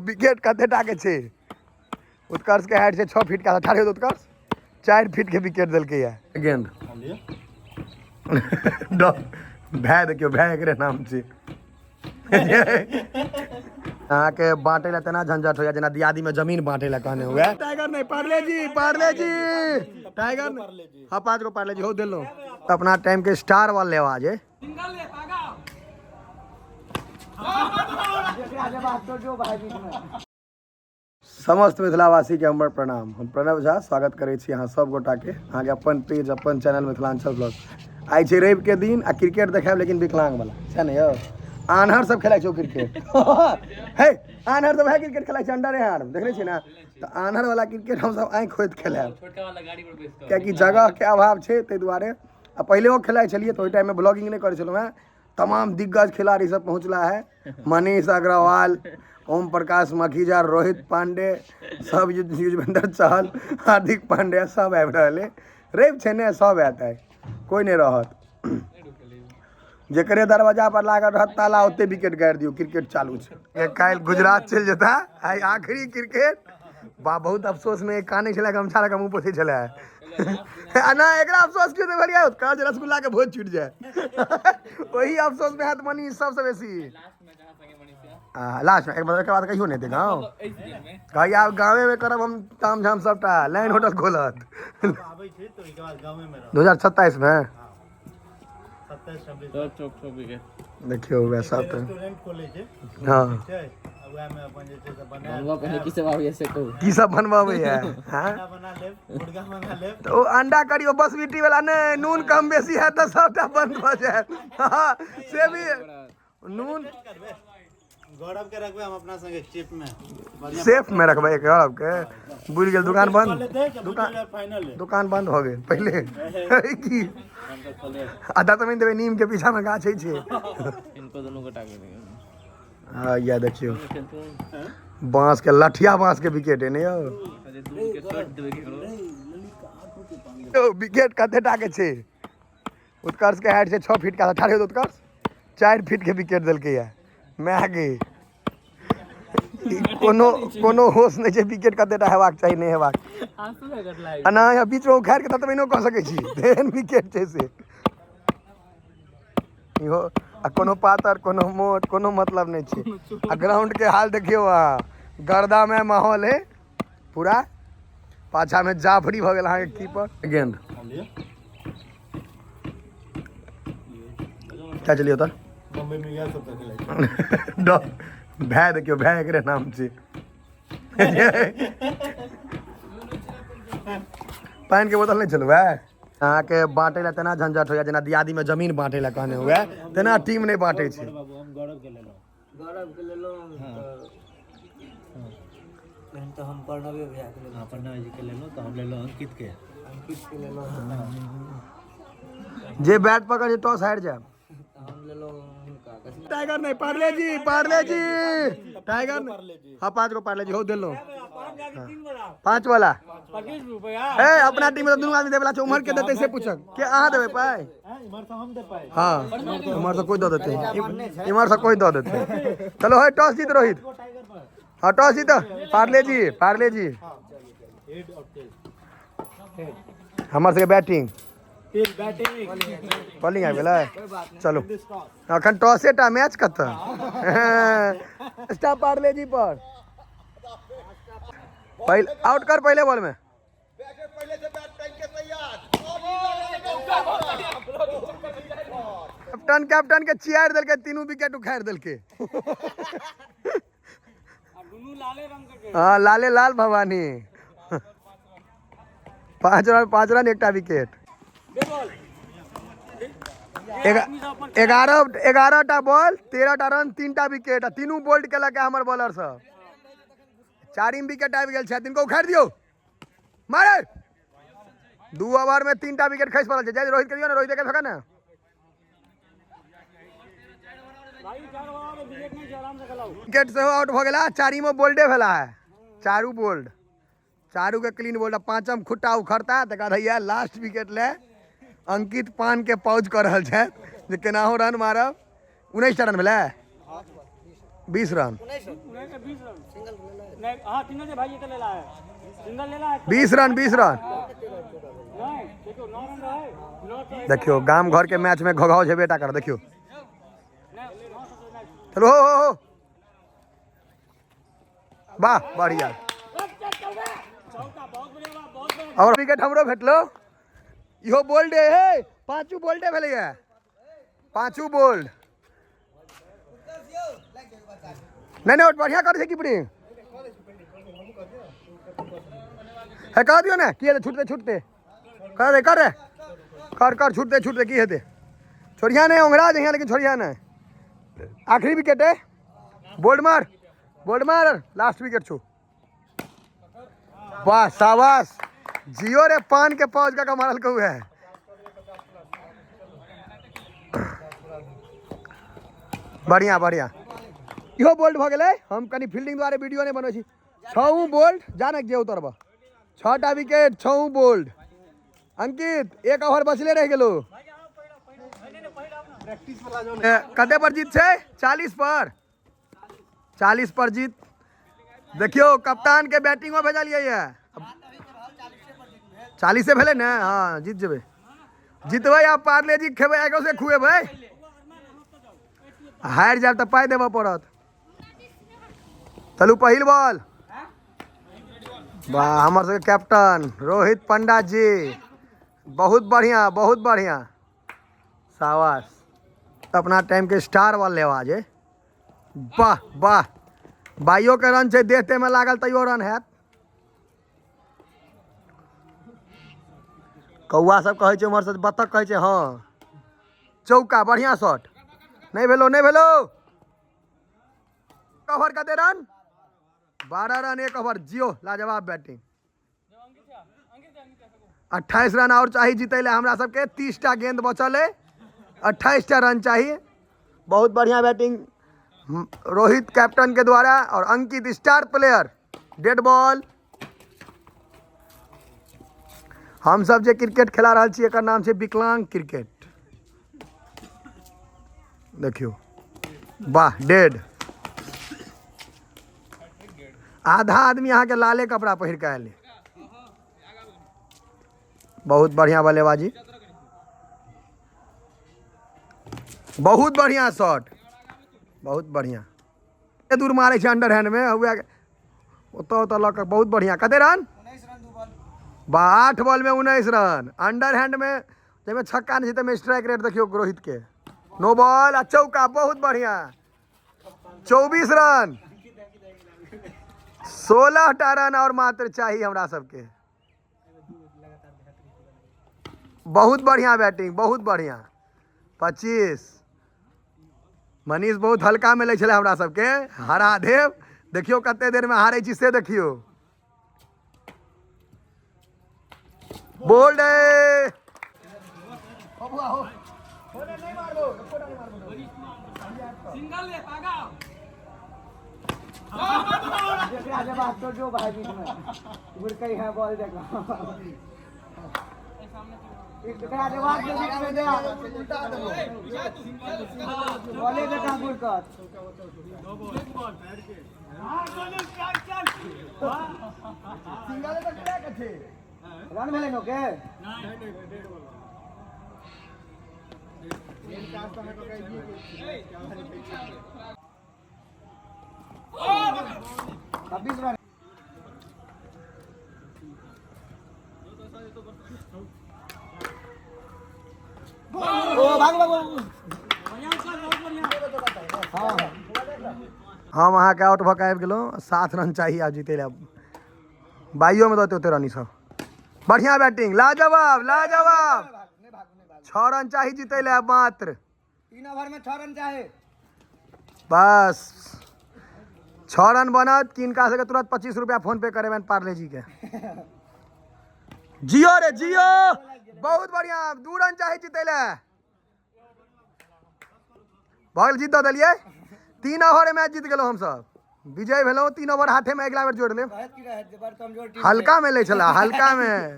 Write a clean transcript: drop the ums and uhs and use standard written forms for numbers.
Wicket कते टा के छै? उत्कर्ष के हाइट छै 6 फीट का। ठाढ़े हो उत्कर्ष, 4 फीट के विकेट देलकै या गेंद। भाय देखियौ, भाय एकरे नाम छै। अहाँके बांटे ला तेना झंझट होइया जेना दियादी में जमीन बांटे ला कहने हुए। टाइगर नहीं, पार्ले जी, पार्ले जी, टाइगर नहीं। हाँ, 5 गो पार्ले जी हो देलो। अपना टाइम के स्टार वाले आवाज है। समस्त मिथिलावासी के हमर प्रणाम। हम प्रणव झा स्वागत करै छी अहाँ सब गोटा के अहाँके अपन पेज अपन चैनल मिथिलांचल ब्लॉग। आइ छै रवि के दिन आ क्रिकेट देखायब, लेकिन विकलांग वाला छै ने यौ। आन्हर सब खेलाइ छै क्रिकेट। हे आन्हर सब है क्रिकेट खेलाइ छै अंडर आर्म देखने छी ने, तऽ आन्हर वाला क्रिकेट हमसब आँखि खोइत खेलायब, कियाकि जगह के अभाव छै ताहि दुआरे। आ पहिले ओ खेलाइ छलियै तऽ ओहि टाइममे ब्लॉगिंग नहि करै छलहुँ हेँ। तमाम दिग्गज खिलाड़ी सब पहुँचला है, मनीष अग्रवाल, ओम प्रकाश मखीजा, रोहित पांडे, सब युजवेंद्र चहल, हार्दिक पांड्या सब आबि रहल है। रवि छै ने, सब आयत है, कोई नहि रहत। जेकरे दरवाजा पर लागल रहत ताला ओते विकेट गाड़ि दियौ। क्रिकेट चालू छै। काल्हि गुजरात चलि जेता, आइ आखिरी क्रिकेट। बा बहुत अफसोस में कानै छलै, गमछा लऽ कऽ मुँह पोछै छलै। आ नहि एकरा अफसोस क्यों नहि भेलियै? काज रसगुल्ला के भोज छूटि जाए ओही अफसोस में हैत मनीष सबसँ बेसी। लास्ट में एक बार, एकर बाद कहियो नहि हेतै गाँव। कहिया आब गाँवे में करब हम ताम झाम सबटा, लाइन होटल खोलत। आबै छै तऽ ओहिके बाद गाँवे मे रहब। 2027 में। 27 26। देखियौ वएह सब तऽ रेस्टोरेंट खोलै छै। हाँ। छै आ वएह मे अपन जे छै से बना बनबऽ पहिले की सब आबैया से कहू। की सब बनबबै है? हाँ, अंडा बना लेब, मुर्गा बना लेब। तऽ ओ अंडा करियौ बस बीटी वाला नहि, नून कम बेसी हैत तऽ सबटा बंद भऽ जायत। हाँ, से भी नून करबै गौरव के रखबै हम अपना संगे चिप मे बढ़िया। सेफ में रखबै गौरव के। बुझि गेल दुकान बंद। लेतै तऽ बुझि गेलै फाइनल। दुकान बंद हो गेल पहिले की आ दतमनि देबै, नीम के पीछा में गाछ छै। इनको दुनू गोटा के दियौ। हाँ, या देखियौ बांस के लठिया, बांस के विकेट है ने यौ। दूर के शॉट देबै केकरो। यौ, विकेट कते टा के छै? उत्कर्ष के हाइट छै 6 फीट का। ठाढ़े हो उत्कर्ष, 4 फीट के विकेट देलकै या। माय गे, ई कोनो कोनो होश नहि छै विकेट कते टा हेबाक चाही, नहि हेबाक। आंसू लगत लाग। आ नहि बीच में उखाड़ि के ततबे कऽ सकै छी, तेहन विकेट छै से इहो। आ कोनो पातर कोनो मोट कोनो मतलब नहि छै। आ ग्राउंड के हाल देखियौ अहाँ, गर्दा में माहौल है पूरा। पाछा में जाफरी भऽ गेल अहाँके कीपर। गेंद क्या चलिए तऽ बम्बई में इएह सब तऽ खेलै छै। भाय देखियौ, भाय एकरे नाम छै। पानि के बोतल नहि छलौ है? अहाँके बांटे ला तेना झंझट होइया जेना दियादी में जमीन बांटे ला कहने हुए, तेना टीम नहि बांटे छै। बाबू, हम गौरव के लेलहुँ। गौरव के लेलहुँ तऽ तहन तऽ हम प्रणवे भैया के लेलहुँ। हाँ, प्रणव जी के लेलहुँ तऽ हम लेलहुँ अंकित के। अंकित के लेलहुँ। जे बैट पकड़ जे टॉस हारि जायब। तऽ हम लेलहुँ हुनका कथी? टाइगर नहीं, पार्ले जी, पार्ले जी, टाइगर नहीं। हाँ, 5 गो पार्ले जी हो देलो। 5 वाला ए अपना टीम में दुनू आदमी देवला छै। उम्हर के देतै से पूछक के अहाँ देबै पाइ? इम्हर से हम दे पाइ। हाँ, इम्हर से कोई दऽ देतै, इम्हर से कोई दऽ देतै। चलो है, टॉस जीत रोहित। टाइगर पर। हाँ, टॉस जीत पार्ले जी, पार्ले जी। हेड और टेल? हमर सबके बैटिंग। Tail batting. बॉलिंग आबि गेलै। चलू, अखन टॉसे टा, मैच कतऽ? स्टाफ पार्ले जी पर पहले आउट कर पहले बॉल में। कैप्टन, कैप्टन के चियार देलकै, तीनू विकेट उखाड़ि देलकै। हाँ, लाले लाल भवानी। 5 रन, 5 रन, एकटा विकेट। 11 11टा बॉल, 13टा रन, 3टा विकेट आ तीनू बोल्ड केलक है हमर बॉलर सब। चारिम विकेट आबि गेल छै, तिनको उखाड़ि दियौ। मारे, 2 ओवर में 3टा विकेट खसि पड़ल छै। जाय रोहित के दियौ ने, रोहित के फेंका ने। विकेट सेहो आउट भऽ गेला। चारिमो बोल्डे भेला है, चारू बोल्ड, चारू के क्लीन बोल्ड। आ पाँचम खुट्टा उखड़ता, तकर बाद हैया लास्ट विकेट ले अंकित पान के पाउज कऽ रहल छथि जे केनाहो रन मारब। 19टा रन भेलै। 20 रन। 20 run 20 run. देखियो गाम घर के मैच में घोघाव छै बेटा कर। देखियो चलो हो हो वाह बढ़िया। और विकेट हमरो भेटलो। इहो बोल्ड है, पांचू बोल्डे भेलैया, पांचू बोल्ड। नहीं नहीं बढ़िया कर कीपरिंग है। कह दियो ने की हेतै, छुटते छुटते कर दे, कर कर कर छुटते छुटते की हेतै। छोड़िया नहीं, ओंघरा जहिया लेकिन छोड़िया नहीं। आखिरी विकेट है, बोल्ड मार, बोल्ड मार, लास्ट विकेट छो। वाह शाबाश, जियो रे पान के पौज का मारल कहू है। बढ़िया बढ़िया, इहो बोल्ड भ गेलै। हम कनी फील्डिंग द्वारे वीडियो नहीं बनबै छी। छऊ बोल्ड जानक जे उतरब, 6टा विकेट 6 बोल्ड। अंकित एक ओवर बचले रह गेलो। कते पर जीत छै? 40 पर, 40 पर जीत। देखियो कप्तान के बैटिंग में भेजलियै ये। 40 भेलै ने? हाँ जीत जेबै, जीतबै। आ पार्ले जी खेबै, एगो से खुएबै। हारि जायब तऽ पाइ देबऽ पड़त। चलू पहिल बॉल। वाह हमर सबके कैप्टन रोहित पंडा जी, बहुत बढ़िया बहुत बढ़िया, शाबाश। अपना टाइम के स्टार बल्लेबाज है। वाह वाह, बाइयो के रन छै, देह में लागल तैयो रन हैत। कौआ सब कहै छै उम्हर से, बत्तख कहै छै। हाँ चौका, बढ़िया शॉट। नहीं भेलो नहीं भेलो। ओवर कते रन? 12 रन एक ओवर। जियो लाजवाब बैटिंग। 28 रन और चाहिए जीते ले हमरा सबके। 30टा गेंद बचल है, 28टा रन चाहिए। बहुत बढ़िया बैटिंग रोहित कैप्टन के द्वारा और Ankit star player. Dead ball. हम सब जे क्रिकेट खेला रहल छी एकर नाम छै विकलांग क्रिकेट। देखियो वाह डेड। आधा आदमी अहाँ के लाले कपड़ा पहिर के आयल। बहुत बढ़िया बल्लेबाजी, बहुत बढ़िया शॉट, बहुत बढ़िया। दूर मारे छै अंडर हैंड में, ओतऽ ओतऽ लऽ कऽ। बहुत बढ़िया। कते रन? वाह 8 बॉल में 19 रन। अंडर हैंड में जाहिमे छक्का नहीं छै ताहिमे स्ट्राइक रेट देखियो रोहित के। नो बॉल आ चौका, बहुत बढ़िया। 24 रन, 16टा रन और मात्र चाहिए हमरा सबके। बहुत बढ़िया बैटिंग, बहुत बढ़िया। 25। मनीष बहुत हल्का में लै छलै हमरा सबके, हरा देव। देखियो कते देर में हारे छी से देखियो। बोल्ड है। जो भाई बीच में गुड़कई है बॉल देखो। बॉले देखा गुड़कत। रन भेलै नो के? रन। ओ भागो भागो। हम अहाँके आउट भऽ के आबि गेलहुँ। 7 रन चाहिए आब जीतै लए। बाइयो में दते ओते रन ई सब। बढ़िया बैटिंग, लाजवाब लाजवाब। 6 रन चाहिए जीतै लए मात्र। 3 ओवर में 6 रन चाहे। बस 6 रन बनत कि इनका सबके तुरंत 25 रुपया फोन पे करेबनि पार्ले जी के। जियो रे जियो, बहुत बढ़िया। 2 रन चाही जीतै लए। भऽ गेल, जीत दऽ देलियै। 3 ओवर मैच जीत गेलहुँ हमसब, विजय भेलहुँ। 3 ओवर हाथे में अगिला बेर जोड़ लेब। कहैत की रहै जे बड़ कमजोर टीम। हल्का में लै छला, हल्का में।